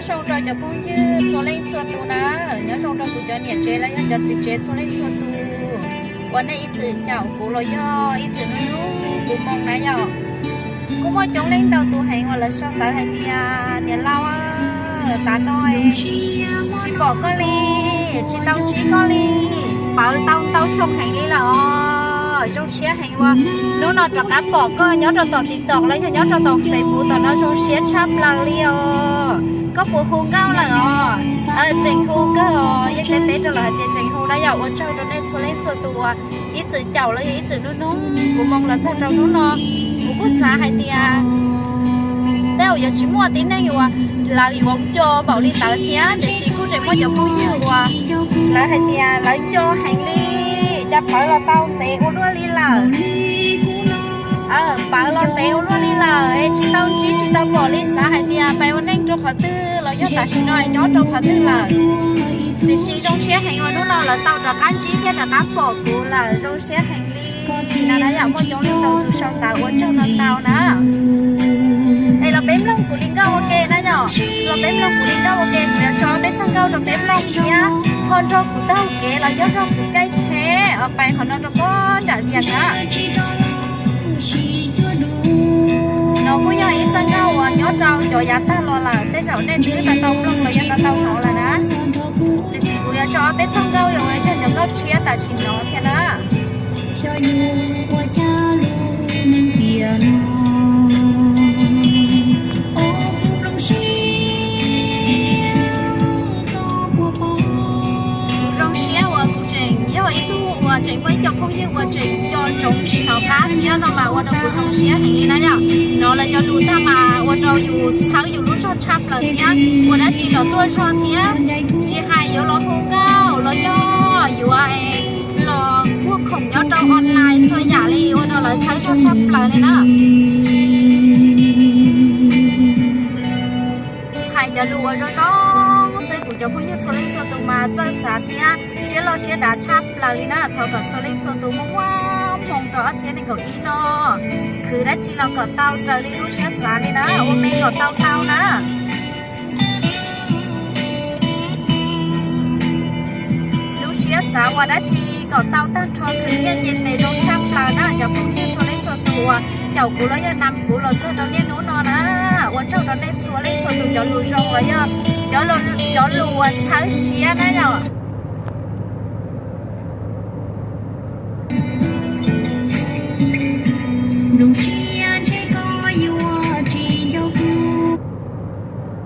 Nyob zoo rau cov phooj ywg txhua leej txhua tus na, nyob zoo rau kuv cov niam tsev los yog cov txiv tsev txhua leej txhua tus uas nej ib txwm caum kuv los yog ib txwm hlub hlub kuv moo na yom. Kuj muaj coob leej ntau tus heev uas lawv sau ntawv hais tias niam laus, tav no tsis pom koj li, tsis tau ntsib koj li, pawv tau ntau xyoo heev li lawm os. Zoo siab heev uas hnub no rov qab pom koj nyob rau tom TikTok los yog nyob rau tom Facebook tom no, zoo siab tshaj plaws li os. Koj puas hu nkauj lawm os? Tseem hu kawg os, yeej teb teb rau lawv hais tias tseem hu na yom. Ua tsaug rau nej txhua leej txhua tus uas ib txwm caum los yog ib txwm hlub hlub kuv moo los txog rau hnub no. Kuv kuj xav hais tias tej zaum yuav tsis muaj tib neeg uas lawv yuav nco npaum li ntawd thiab, tiam sis kuj tseem muaj cov phooj ywg uas lawv hais tias lawv nco heev li, cas pawv los tau ntev ua luaj li lawm. Pawv los ntev ua luaj li lawm es tsis tau ntsib tsis tau pom li, xav hais tias peb ua neej rau qhov twg los yog tam sim no nyob rau qhov twg lawm. Tiam sis zoo siab heev uas hnub no lawv tau rov qab ntsib thiab rov qab pom kuv lawm, zoo siab heev li no na yom. Muaj coob leej ntau tus sau ntawv ua tsaug ntau ntau na. Es los peb mloog kuv li nkauj ua ke na yom, los peb mloog kuv li nkauj ua ke, kuv yuav tso peb txoj nkauj rau peb mloog thiab ho nrog kuv taug kev los yog nrog kuv caij tsheb os pais qhov no rau pob nram Vias na. No kuj yog ib txoj nkauj uas nyob rau cov yav tag los lawm, tej zaum nej twb tau tau mloog los yog tau tau hnov lawm na. Tiam sis kuv yuav tso peb txoj nkauj uas yog cov nkauj tshiab tam sim no thiab na. Kuv zoo siab uas kuv tseem yog ib tug uas tseem muaj ib co phooj ywg uas tseem nco ntsoov tsis hnov qab thiab no mas ua rau kuv zoo siab heev li na yom. Hnov lawv cov lus tag mas ua rau yus txhawb yus lub zog tshaj plaws thiab ua dab tsi los tuaj zog thiab, tsis hais yuav los hu nkauj los yog yuav los muag khoom nyob rau online txhua yam li ua rau lawv txhawb zog tshaj plaws li na. Hais cov lus uas zoo zoo xwb kuv cov phooj ywg txhua leej txhua tus mas txawj xav thiab siab loj siab dav tshaj plaws li na. Thov kom txhua leej txhua tus muaj muaj hmoo rau ob txhiab nees nkaum ib no, khwv dab tsi los kom tau raws li lub siab xav li na, ua me kom tau tau na. Lub siab xav ua dab tsi kom tau tag nrho, khwv nyiaj nce tes zoo tshaj plaws na. Cov phooj ywg txhua leej txhua tus uas caum kuv los yog nam kuv los txog rau niaj hnub no na, ua tsaug rau nej txhua leej txhua tus cov lus zoo los yog cov lus uas txhawb siab na yom.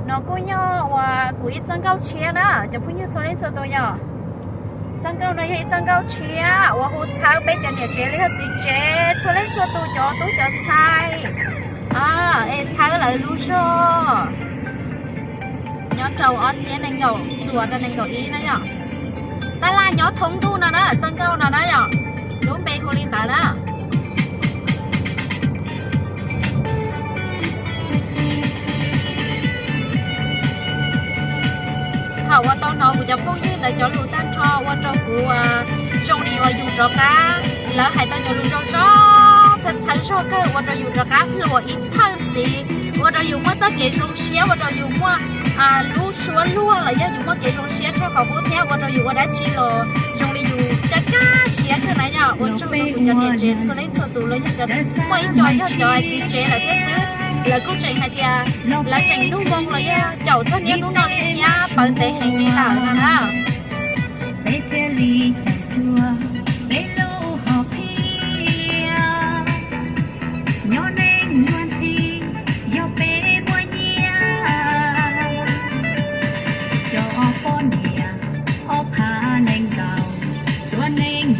No kuj yog uas kuv ib txoj nkauj tshiab na cov phooj ywg txhua leej txhua tus yom. Txoj nkauj no yog ib txoj nkauj tshiab uas hu txhawb peb cov niam tsev los yog txiv tsev txhua leej txhua tus cov tub cov ntxhais es txhawb lawv lub zog. Nyob rau ob txhiab nees nkaum txuas rau nees nkaum ib na yom. Tab laj nyob thoob ntuj no na, txoj nkauj no na yom, lub npe hu li ntawd na. Thaum uas tau hnov kuv cov phooj ywg ntawd cov lus tag nrho ua rau kuv zoo li uas yus rov qab, lawv hais tau cov lus zoo zoo txhawb txhawb zog kawg ua rau yus rov qab hluas ib thawj ntxiv, ua rau yus muaj txoj kev zoo siab, ua rau yus muaj lub suab luag los yog yus muaj kev zoo siab tshaj qhov qub thiab ua rau yus ua dab tsi los zoo li yus kaj kaj siab kawg na yom. Ua tsaug rau kuv cov niam tsev txhua leej txhua tus los yog cov muaj ib co yog cov txiv tsev lawm thiab xwb, lawv kuj tseem hais tias lawv tseem hnub moo los yog caum txog niaj hnub no li thiab pawv ntev heev li lawm no na.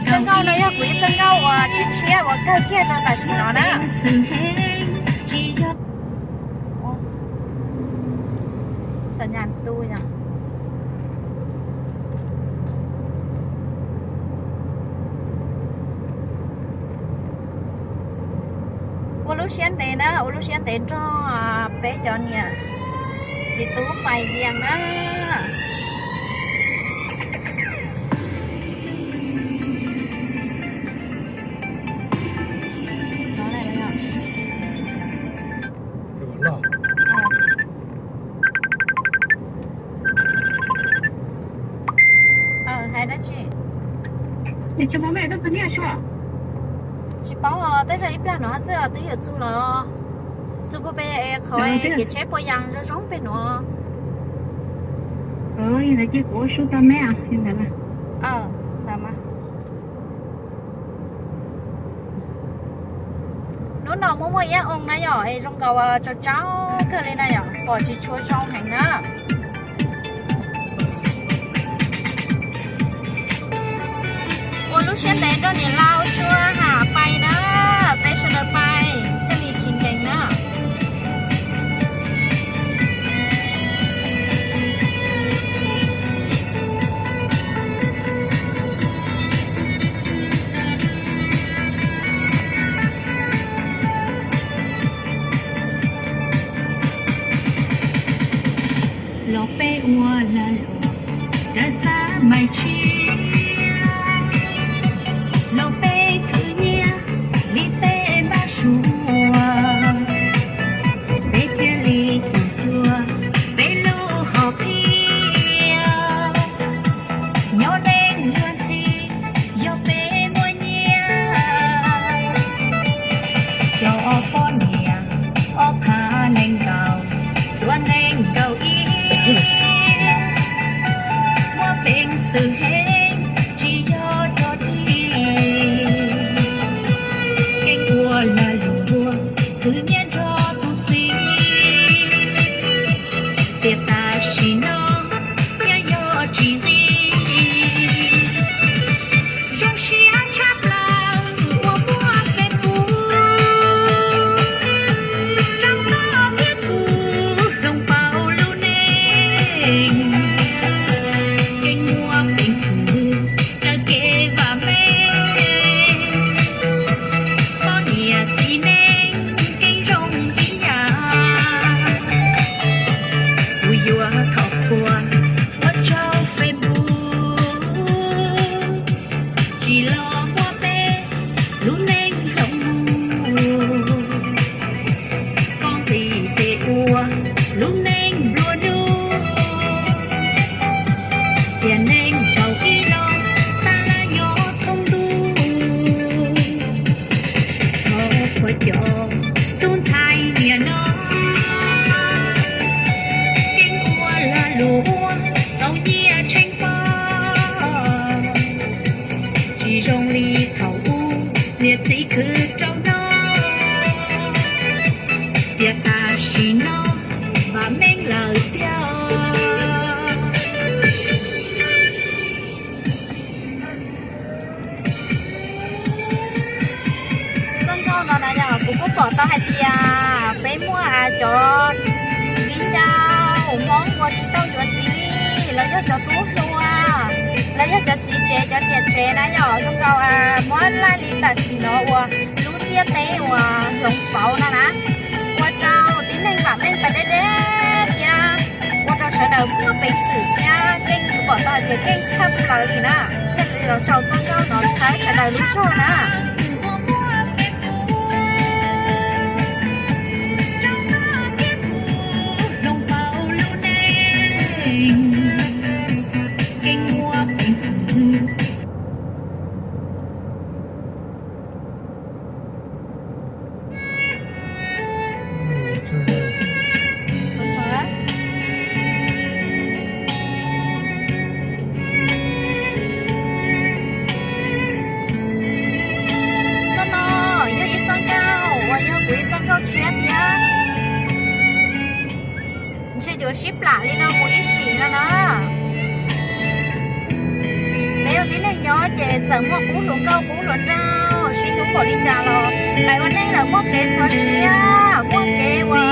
Txoj nkauj no yog kuv ib txoj nkauj uas tshiab tshiab uas kawg kiag rau tam sim no na. Ua lub siab ntev na, ua lub siab ntev nrog peb cov niam txiv tub pais Vias na. Tsis paub, tej zaum ib plag no xwb twb yuav txug los. Txug puag pem qhov kev tsheb puas yas zoo zoo pem no. Ntawd ces kuv ua sub tau me ntawd. Ntawd mas. Hnub no muaj muaj ib oo na yom, es zoo nkaus tsau tsau kawg li na yom, pom tsis tshua zoo heev na. Ua lub siab ntev rau niam laus suav ham pais na, peb sawv daws pais thiaj li tsis nkees na. Los peb ua lag luam rawv xab mais tshiab, los peb khwv nyiaj li tej npab suav, peb thiaj li tus cuag peb lub hom phiaj. Nyob neej luag ntxhi yog peb muaj nyiaj, cov poj niam ob phav nees nkaum, xuav nees nkaum ib, muaj peev xwm heev tsis yog cov rig. Keeb ua lag luam khwv nyiaj nrog tus txiv, tiam tam sim no thiaj yog tsis nqis. Zoo siab tshaj plaws ua muaj Facebook, rau koj thiab kuv hloov pauv lub neej. Keeb muaj peev xwm raws kev vam meej, poj niam txiv neej keeb zoo ib yam. Kuv yuav thov qhuas ua rau Facebook tsis los muab peb lub neej hloov mus. Koj nqis tes ua lub neej nplua nuj, tiam neej nkaus ib los tas lawm nyob thoob ntuj. Thov qhuas cov tub ntxhais niam no, keeb ua lag luam tau nyiaj tsheej pog, tsis zoo li thaum ub niam txiv khwv rau no, tiam tam sim no vam meej lawm tiag. Txoj nkauj no na yog kuv kuj pom tau hais tias peb muaj cov viv ncaus Hmoob uas tsis tau yuav txiv li, los yog cov tub hluas, los yog cov txiv tsev cov niam tsev na yog zoo nkaus muab laij li tam sim no uas lub ntiaj teb uas hloov pauv no na, ua rau tib neeg vam meej pais deb deb thiab ua rau sawv daws muaj peev xwm thiab keej, kuv pom tau hais tias keej tshaj plaws li na, thiaj li los sau txoj nkauj no txhawb sawv daws lub zog na. Txoj no yog ib txoj nkauj uas yog kuv ib txoj nkauj tshiab thiab. Ntshe yuav sib plam li no mus ib sim no na. Peb ua tib neeg nyob ces txawm muaj qub hluas nkauj qub hluas nraug sib hlub npaum li cas los hais ua neej lawm muaj kev txhawb siab, muaj kev ua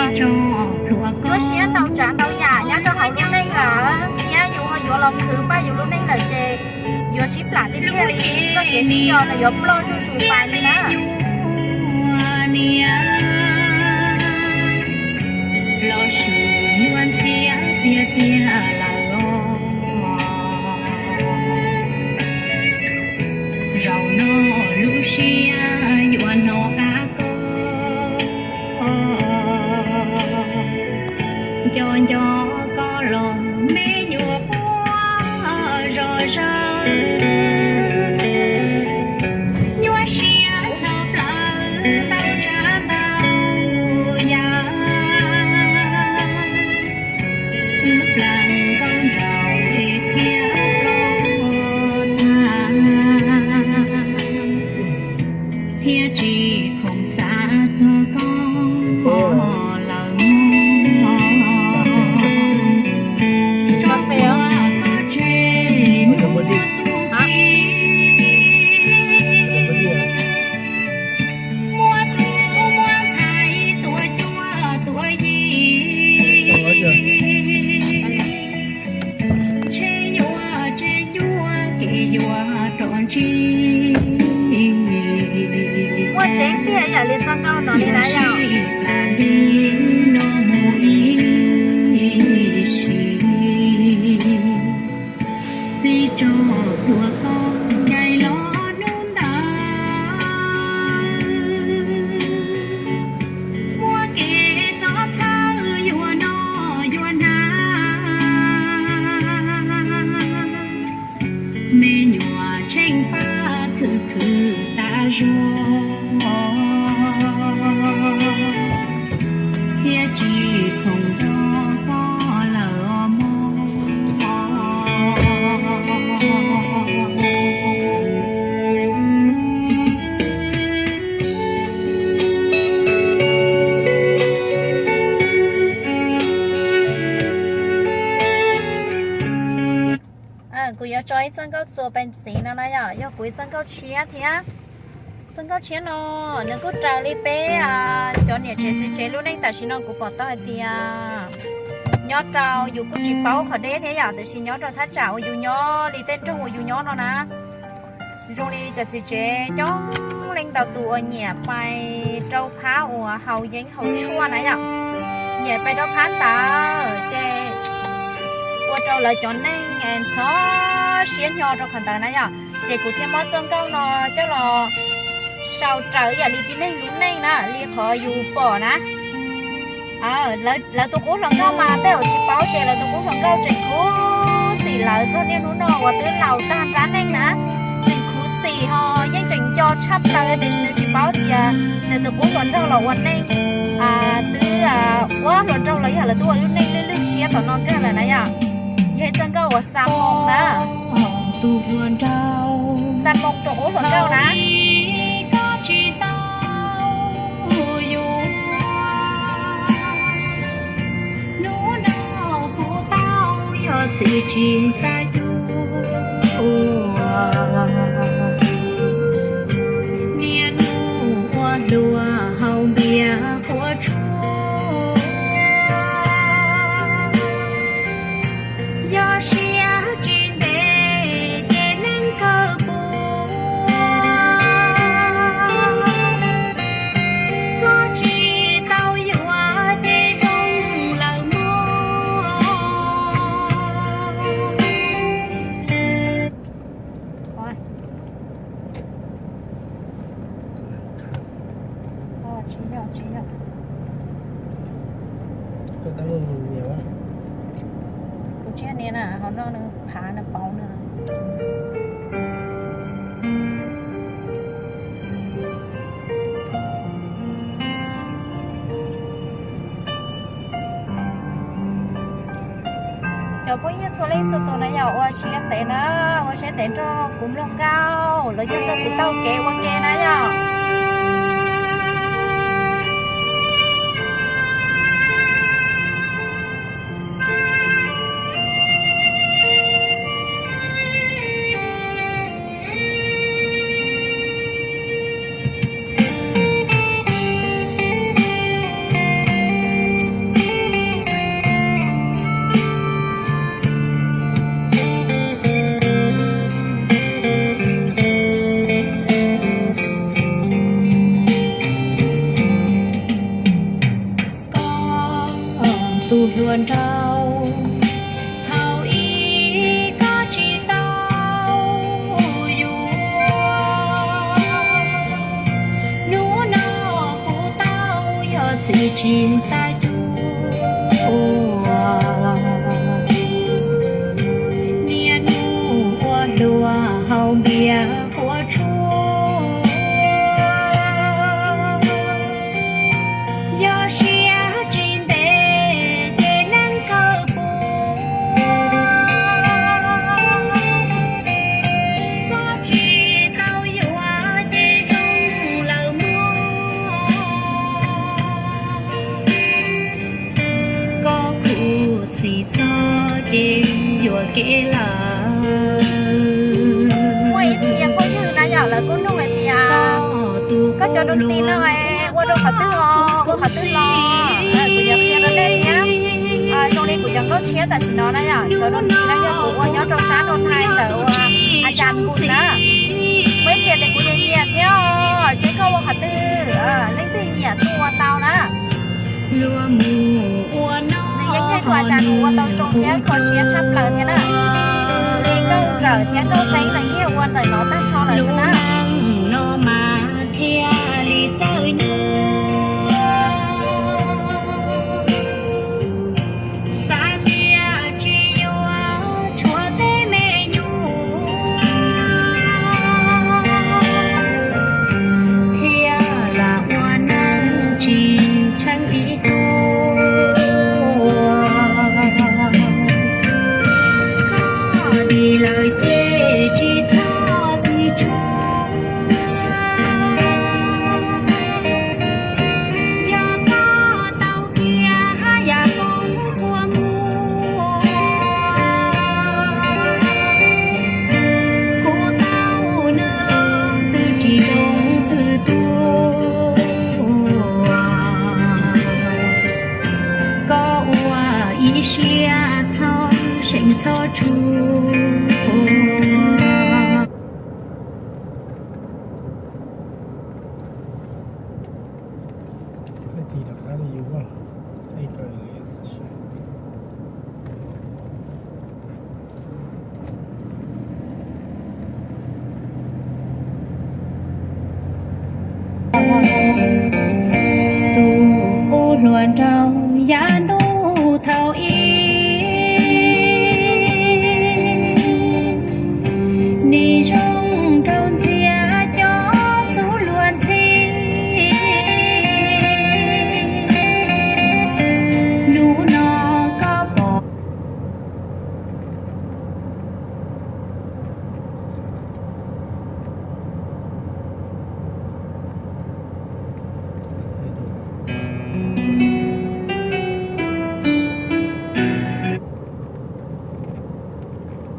nyuaj siab ntau tsav ntau yam nyob rau hauv lub neej lawm thiab yus ho yuav los khwv npaj yus lub neej lawm ces yuav sib plam tiag tiag li, txoj kev sib nco no yuav ploj zuj zus pais li na. Los sus yuav ntxhiab tiag tiag lawm os. Zaum no lub siab yuav hnov qab koj, nco nco koj los me nyuam quaj zom zaws. Tso ib txoj nkauj txuas pes ntxiv no na yom, yog kuv ib txoj nkauj tshiab thiab. Txoj nkauj tshiab no nws kuj raws li peb cov niam tsev txiv tsev lub neej tam sim no kuv pom tau hais tias nyob rau yus kuj tsis paub qhov deb thiab yom, tiam sis nyob rau thaj tsam uas yus nyob li tej nroog uas yus nyob no na, zoo li cov txiv tsev coob leej ntau tus uas nyiam pais rau phab uas haus yeeb haus tshuaj na yom, nyiam pais rau phab ntawd ces ua rau lawv cov neej ntxhov siab hnyo rau qhov ntawd na yom. Ces kuv thiaj muab txoj nkauj no coj los sau raws ib yam li tib neeg lub neej na, li qhov yus pom na. Lawv tus qub hluas nkauj mas tej zaum tsis paub ces lawv tus qub hluas nkauj tseem khuv xim lawv txog niaj hnub no uas twb laus tag nrab neej na, tseem khuv xim ho yeej tseem nco tshaj plaws tiam sis nws tsis paub tias nws tus qub hluas nraug los ua neej twb ua hluas nraug los yog lawv twb ua lub neej lwj lwj siab tom no kawg lawm na yom. Yog ib txoj nkauj uas xa moo na, xa moo rau qub hluas nkauj na. Hnub no kuv tau yog txiv tsis txaj cuag, niaj hnub ua hluas haus npias quav tshuaj. Yog siab tsis ntev ces neeg kawg puas, koj tsis tau yuav ces zoo lawm mog. Kuv tsis nias na, hauv no nws phav nws pauv na. Cov phooj ywg txhua leej txhua tus na yom, ua siab ntev na, ua siab ntev nrog kuv mloog nkauj los yog nrog kuv taug kev ua ke na yom. Koj tus hluas nraug, thaum ub koj tsis tau yuav, hnub no kuv tau yog txiv tsis txaj cuag, niaj hnub ua hluas haus npias quav tshuaj. Yog siab tsis ntev ces neeg kawg puas, koj tsis tau yuav ces zoo lawm mog. Koj khuv xim txog ces yuam kev lawm. Muaj ib txhia phooj ywg na yom, lawv kuj nug hais tias koj cov doo ti no ua rau qhov twg os, ua qhov twg los? Kuv yuav qhia rau nej thiab. Zoo li kuv cov nkauj tshiab tam sim no na yom, cov doo ti no yog kuv ua nyob rau sab Noo Thais ntawm uas A Cas Nkus na. Muaj ib txhia tias kuv nyiam nyiam thiab os, seb koj ua qhov twg, leej twg nyiam tuaj ua tau na. Nws yeej yog ib tug A Cas Nkus ua tau zoo thiab kho siab tshaj plaws thiab na. Li nkauj nrawm thiab nkauj teeb los yeej ua ntawm no tag nrho lawm xwb na. No mas thiaj li txawj nyuaj, xav tias tsis yuav tshuav tej me nyuam, thiaj lam ua neej tsis tsheej ib tug. Koj dim lawm ces tsis txhob tig tshua, Yav ntuj thaum ub, nim zoo rau ntxiag cov xub luag ntxhi, hnub no koj pom.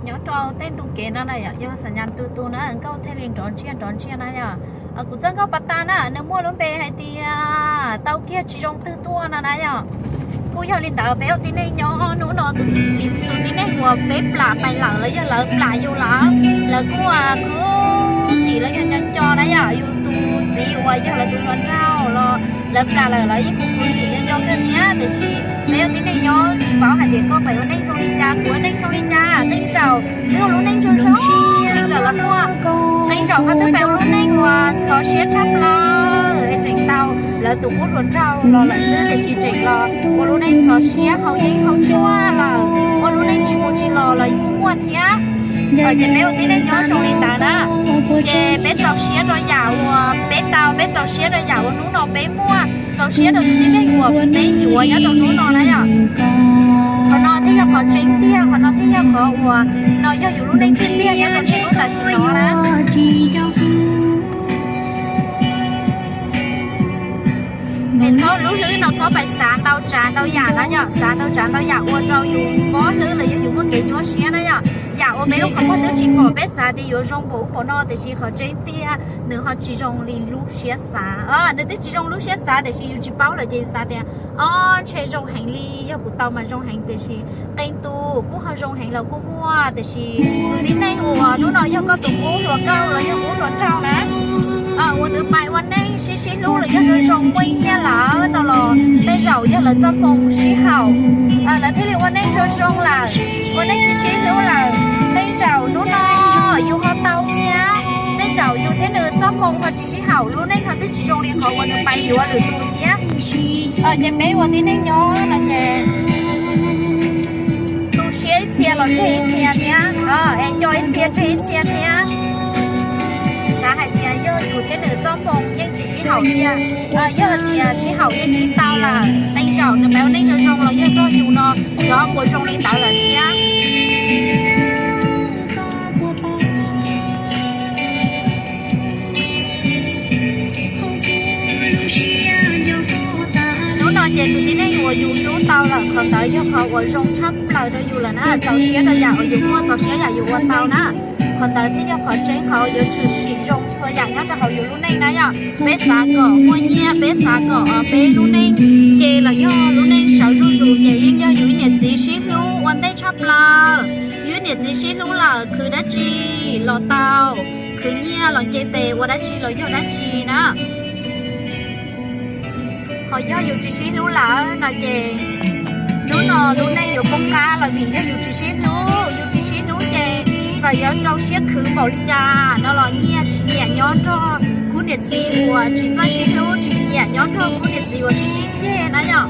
Nyob rau tej ntu kev no na yom, yog xam nyas tu tu na nkauj thiaj li nrov ntsiag nrov ntsiag na yom. Kuv txoj nkauj pas tas na nws muaj lub npe hais tias tau kiag tsis zoo twg tuaj no na yom. Kuj yog li ntawd peb ua tib neeg nyob hnub no tus tib neeg uas peb plam pais lawm los yog lawv plam yus lawm, lawv kuj khuv xim los yog nco nco na yom. Yus tus txiv uas yog lawv tus hluas nraug los lawv plam lawm lawv yeej khuv xim nco nco kawg thiab. Tiam sis peb ua tib neeg nyob tsis paub hais tias koj pais ua neej zoo li cas, kuv ua neej zoo li cas. Tej zaum twb ua lub neej zoo zoo heev lawm los muaj, tej zaum koj twb pais ua lub neej uas ntxhov siab tshaj plaws es tseem tau lawv tus qub hluas nraug los lawm xwb, tiam sis tseem los ua lub neej ntxhov siab haus yeeb haus tshuaj lawm, ua lub neej tsis mus tsis los los kuj muaj thiab. Ces peb ua tib neeg nyob zoo li ntawd na, ces peb txaus siab rau yam uas peb tau, peb txaus siab rau yam uas hnub no peb muaj, txaus siab rau tus tib neeg uas peb yuav nyob rau hnub no na yom. Qhov no thiaj yog qhov tseeb tiag, qhov no thiaj yog qhov uas no yog yus lub neej tiag tiag nyob rau ntiaj teb tam sim no na. Es txhob lub hlwb no txhob pais xav ntau tsav ntau yam na yom, xav ntau tsav ntau yam ua rau yus mob hlwb los yog yus muaj kev nyuaj siab na yom. Yam uas peb lub qhov muag twb tsis pom peb xav tias yuav zoo npaum ub npaum no tiam sis qhov tseeb tiag nws ho tsis zoo li lub siab xav. Nws twb tsis zoo lub siab xav tiam sis yus tsis paub lawm ces yus xav tias o ntshe zoo heev li, yog kuv tau mas zoo heev tiam sis qee tus kuj ho zoo heev los kuj muaj. Tiam sis tus tib neeg uas hnub no yog koj tus qub hluas nkauj los yog qub hluas nraug na, uas nws pais ua neej sib sib hlub los yog zoo zoo muaj nyiaj lawm no los tej zaum yog lawv txoj hmoo sib haum, lawv thiaj li ua neej zoo zoo lawm, ua neej sib sib hlub lawm. Tej zaum hnub no yus ho tau thiab, tej zaum yus thiab nws txoj hmoo ho tsis sib haum, lub neej ho twb tsis zoo li qhov uas nws pais yuav lwm tus thiab. Ces peb ua tib neeg nyob no ces tu siab ib txhia los tseg ib txhia thiab, es nco ib txhia tseg ib txhia thiab. Xav hais tias yog yus thiab nws txoj hmoo yeej tsis sib haum thiab, yog hais tias sib haum yeej sib tau lawm, tej zaum nws pais ua neej zoo zoo los yog nrog yus no xyov puas zoo li ntawd lawm thiab. Hnub no ces tus tib neeg uas yus hlub tau lawm, qhov ntawd yog qhov uas zoo tshaj plaws rau yus lawm na, txaus siab rau yam uas yus muaj, txaus siab yam yus ua tau na. Qhov ntawd thiaj yog qhov tseeb, qhov yuav tshwm sim zoo txhua yam nyob rau hauv yus lub neej na yom. Peb xav kom muaj nyiaj, peb xav kom peb lub neej ces los yog lub neej sawv zuj zus ces yeej yog yus ib niam txiv sib hlub ua ntej tshaj plaws. Yus ib niam txiv sib hlub lawm khwv dab tsi los tau, khwv nyiaj los nce tes ua dab tsi los yog dab tsi na. Ho yog yus tsis sib hlub lawm no ces hnub no lub neej yuav poob qab los vim yog yus tsis sib hlub. Yus tsis sib hlub ces txawm yuav rau siab khwv npaum li cas no los nyiaj tsis nyiam nyob nrog khub niam txiv uas tsis txawj sib hlub, tsis nyiam nyob nrog khub niam txiv uas sib sib ceg na yom.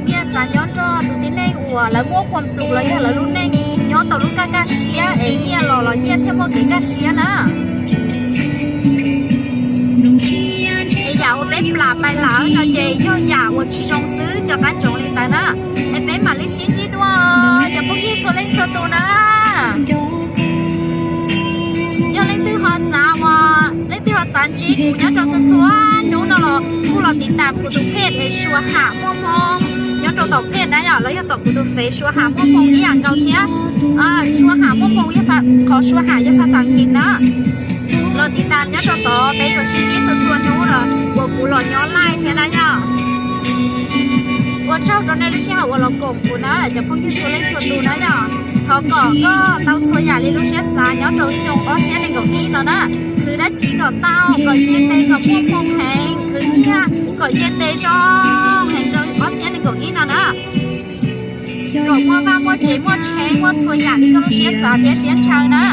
Nyiaj xav nyob nrog tus tib neeg uas lawv muaj khuam xum los yog lawv lub neej nyob tau lub kaj kaj siab es nyiaj los los nyiaj thiaj muaj kev kaj siab na. Es yam uas peb plam pais lawm no ces yog yam uas tsis zoo xwb, cov qab ntsoov li ntawd na. Es peb mam li sib ntsib dua cov phooj ywg txhua leej txhua tus na. Yog leej twg ho xav ua, leej twg ho xav ntsib kuv nyob rau txhua txhua hnub no los kuj los tiv tam kuv tus page es Sua Ham Muaj Hmoo nyob rau tom page na yom, los yog tom kuv tus fev Sua Ham Muaj Hmoo ib yam nkaus thiab. Sua Ham Muaj Hmoo yog qhov Sua Ham yog phas xas As kis na. Los tiv tam nyob rau tod peb yuav sib ntsib txhua txhua hnub los uas kuv los nyob live thiab na yom. Ua tsaug rau nej lub sij hawm uas los koom kuv na cov phooj ywg txhua leej txhua tus na yom. Thov kom koj tau txhua yam li lub siab xav nyob rau xyoo ob txhiab nees nkaum ib no na. Khwv dab tsi kom tau, kom nce tes kom muaj hmoo heev, khwv nyiaj kom nce tes zoo heev rau ob txhiab nees nkaum ib no na. Kom muaj vaj muaj tsev muaj tsheb muaj txhua yam li koj lub siab xav thiab siab ntshaw na.